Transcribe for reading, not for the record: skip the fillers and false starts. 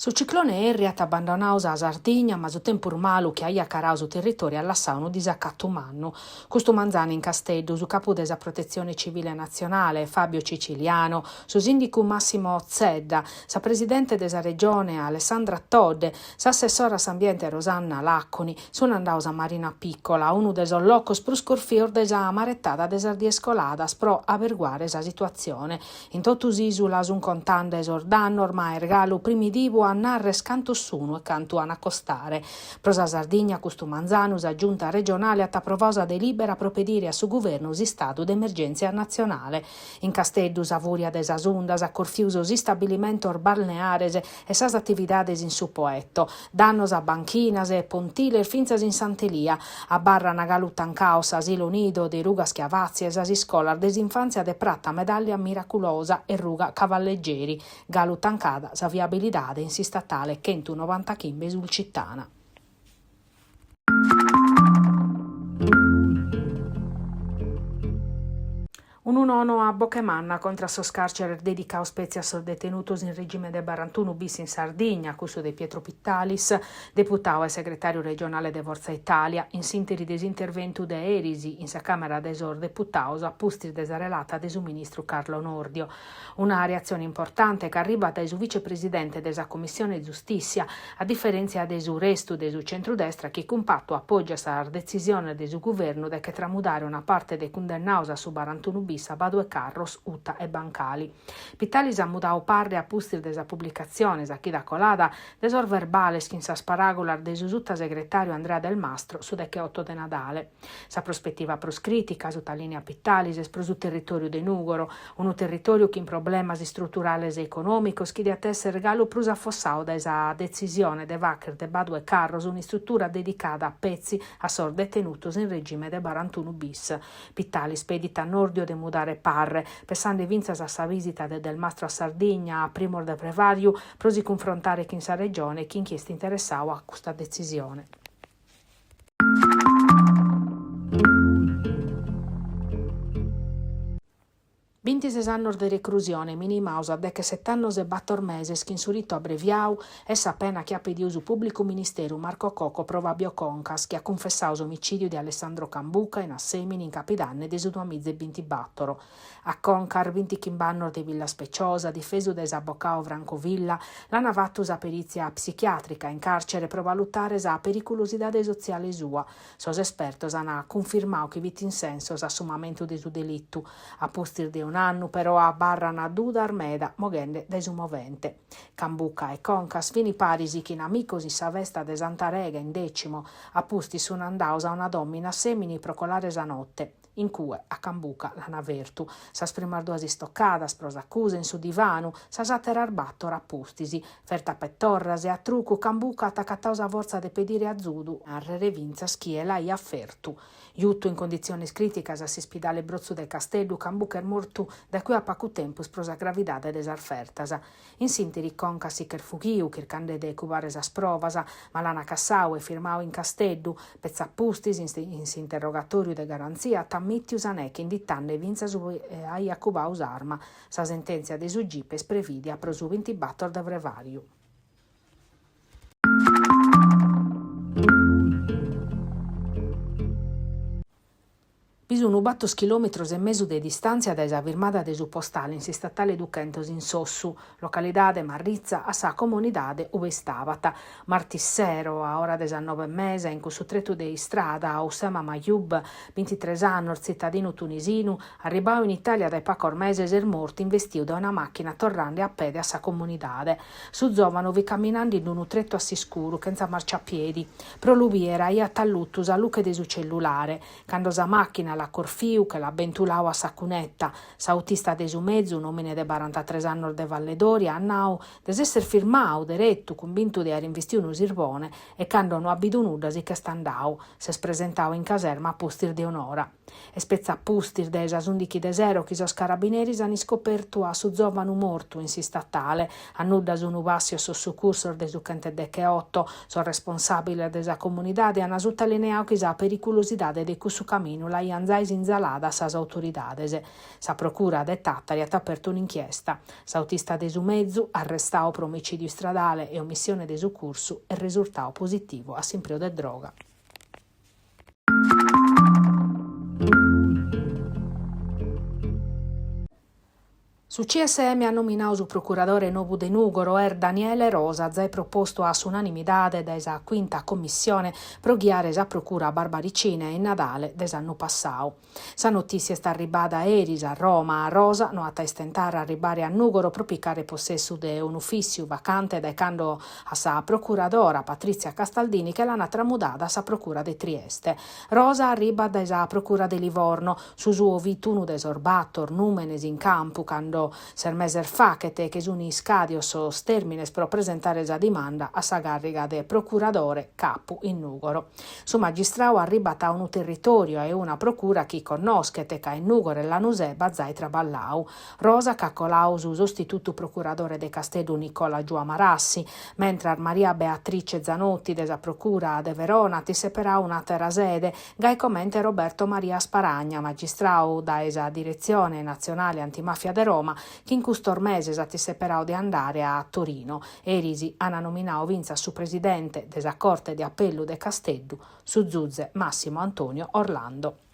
Su ciclone Harry at abbandonadu sa Sardigna ma su tempus malu chi aiat caradu su territòriu at lassadu unu disacatu mannu. Custu manzanu in Casteddu su capu de sa Protetzione Civile Natzionale, Fabio Ciciliano, su sìndicu Massimo Zedda, sa presidente de sa Regione Alessandra Todde, s'assessora a s'ambiente Rosanna Laconi, sunt andados a Marina Piccola, unu de sos locos prus corfidos dae sa maretada de sas dies coladas pro aberguare sa situatzione. In totu s'ìsula sunt contende sos dannos ma est galu primidivu a narrer cantos sunu e cantu an a costare. Pro sa Sardigna custu manzanu sa Giunta regionale at aprovadu sa delìbera pro pedire a su Guvernu s'istadu de emergèntzia natzionale. In Casteddu sa fùria de sas undas at corfiu sos istabilimentos balneares e sas atividades in su Poetto. Dannos a banchinas e pontiles fintzas in Sant'Elia. Abarran galu tancados s'asilo nido de Ruga Schiavazzi e sas iscolas de s'infàntzia de Prata Medàllia Miraculosa e Ruga Cavalleggeri. Galu tancada sa viabilidade in s'istatale chentunovantaghimbe Sulcitana. Unu nono a boche manna contra a sos càrceres dedicados petzi a sos detenutos in regime de barantunu bis in Sardigna, cussu de Pietro Pittalis, deputadu e segretàriu regionale de Forza Italia, in s'ìnteri de s'interventu de eris in sa Càmera de sos Deputados a pustis de sa relata de su ministru Carlo Nordio. Una reatzione importante ca arribat dae su vicepresidente de sa Commissione Giustìssia, a diferèntzia de su restu de su centrudestra chi cumpatu apògiat sas detzisiones de su guvernu de che tramudare una parte de cundennados a su barantunu bis a Badu 'e Carros, Uta e Bancali. Pittalis at mudadu parre a pustis de sa publicatzione, sa chida colada, de sos verbales chin sas paràgulas de su sutasegretàriu Andrea Delmastro su decheoto de Nadale. Sa prospetiva prus crìtica, sutalìniat Pittalis, est pro su territòriu de Nùgoro, unu territòriu chin problemas istruturales e econòmicos chi diat èssere galu prus afossadu dae sa detzisione de fàghere de Badu 'e Carros un'istrutura dedicada petzi a sos detenutos in regime de barantunu bis. Pittalis pedit a Nordio de mudare parre, pessende fintzas a sa bìsita de Delmastro a Sardigna a primos de frevàriu pro si cunfrontare chin sa Regione e chin chie est interessadu a custa detzisione. Bintises annos de recrusione minimados a dechesete annos e bator meses chin su ritu abreviadu est sa pena chi at pedidu su pùblicu ministeru Marco Cocco pro Fabio Concas chi at cunfessadu s'omicìdiu de Alessandro Cambuca in Assèmini in capidanne de su duamiza e bintibatoro. A Concas, bintichimb'annos de Villaspeciosa, difesu dae s'abocadu Franco Villa, l'ant fatu sa perìtzia psichiàtrica in càrcere pro valutare sa periculosidade sotziale sua. Sos espertos ant cunfirmadu chi fit in sensos a su mamentu de su delitu. A pustis de un'annu, però, abarrant dudas meda moghende dae su movente. Cambuca e Concas fint paris chin amicos in sa festa de Santa Arega in Decimo, a pustis sunt andados a una domo in Assèmini pro colare sa note. In cue, a Cambuca, l'an fertu. Sas primas duas istocadas, pro s'acusa, in su divanu, sas àteras bator a pustis. Fertu a petorras e a trucu, Cambuca at acatadu sa fortza de pedire azudu, nàrrere fintzas chie l'aiat fertu. Jutu in conditziones crìticas a s'ispidale Brotzu de Casteddu, Cambuca est mortu dae cue a pagu tempus pro sa gravidade de sas fertas. In s'ìnteri Concas si ch'est fughiu, chircande de cubare sas provas, ma l'an cassau e firmau in Casteddu. Petzi a pustis, in s'interrogatòriu de garantzia, at ammìtiu sa neche inditande fintzas ue aiat cubau s'arma. Sa sentèntzia de su Gip est prevìdia pro su bintibator de frevàriu. Bi sun bator chilòmetros e mesu de distàntzia dae sa firmada de su postale in s'istatale Duchentos in Sossu, localidade marritza a sa comunidade ube istabat. Martis sero, a ora de sas nobe e mesa, in cussu tretu de istrada, Oussema Mayoub, bintitres annos, tzitadinu tunisinu, arribadu in Itàlia dae pacos meses, est mortu investiu dae una màchina torrende a pede a sa comunidade. Su zòvanu fit caminande in unu tretu a s'iscuru, chentza marciapiedi. Pro lu bier aiat allutu sa luche de su cellulare. Cando sa màchina l'at corfiu, che l'at bentulau a sa cuneta. S'autista de su mezu, un'òmine de barantatres annos de Valledoria, at nau de s'esser firmau deretu, cumbintu de aer investiu unu sirbone, e cando no at bidu nudda si ch'est andau. S'est presentau in caserma a pustis de un'ora. Est petzi a pustis de sas ùndichi de sero chi sos carabineris an iscopertu a su zòvanu mortu in s'istatale. A nudda sun pàssios sos sucursos de su chentedecheoto. Sos responsàbiles de sa comunidade an sutalineadu chi sa periculosidade de cussu caminu l'aian zai. zai sinzalada a sas autoridades. Sa Procura de Tàtari at apertu un'inchiesta. S'autista de su mezu, arrestadu pro omicìdiu istradale e omissione de sucursu, est resurtadu positivu a s'impreu de droga. Su CSM at nominadu su procuradore nobu de Nùgoro, est Daniele Rosa, zai propostu a s'unanimidade dae sa cuinta commissione pro ghiare sa procura barbaricina in nadale de s'annu passadu. Sa notìssia est arribada eris a Roma. Rosa no at a istentare a arribare a Nùgoro pro picare possessu de un'ufìssiu vacante dae cando a sa procuradora Patrizia Castaldini che l'ant tramudada a sa procura de Trieste. Rosa arribat dae sa procura de Livorno. Su suo fit unu de sos bator nùmenes in campu cando ses meses faghet che sunt iscàdios sos tèrmines pro presentare sa dimanda a sa càrriga de procuradore capu in Nùgoro. Su magistradu arribat a unu territòriu e una procura chi connoschet ca in Nùgoro e Lanusè b'at zai traballau. Rosa ch'at coladu su sostitutu procuradore de Casteddu Nicola Giua Marassi, mentras Maria Beatrice Zanotti de sa procura de Verona at isseperadu un'àtera sede, gai comente Roberto Maria Sparagna, magistradu dae sa Diretzione Natzionale Antimafia de Roma, chi in custos meses at isseperadu de andare a Torino. Eris an nominadu fintzas su presidente de sa Corte de Apellu de Casteddu, su zuze Massimo Antonio Orlando.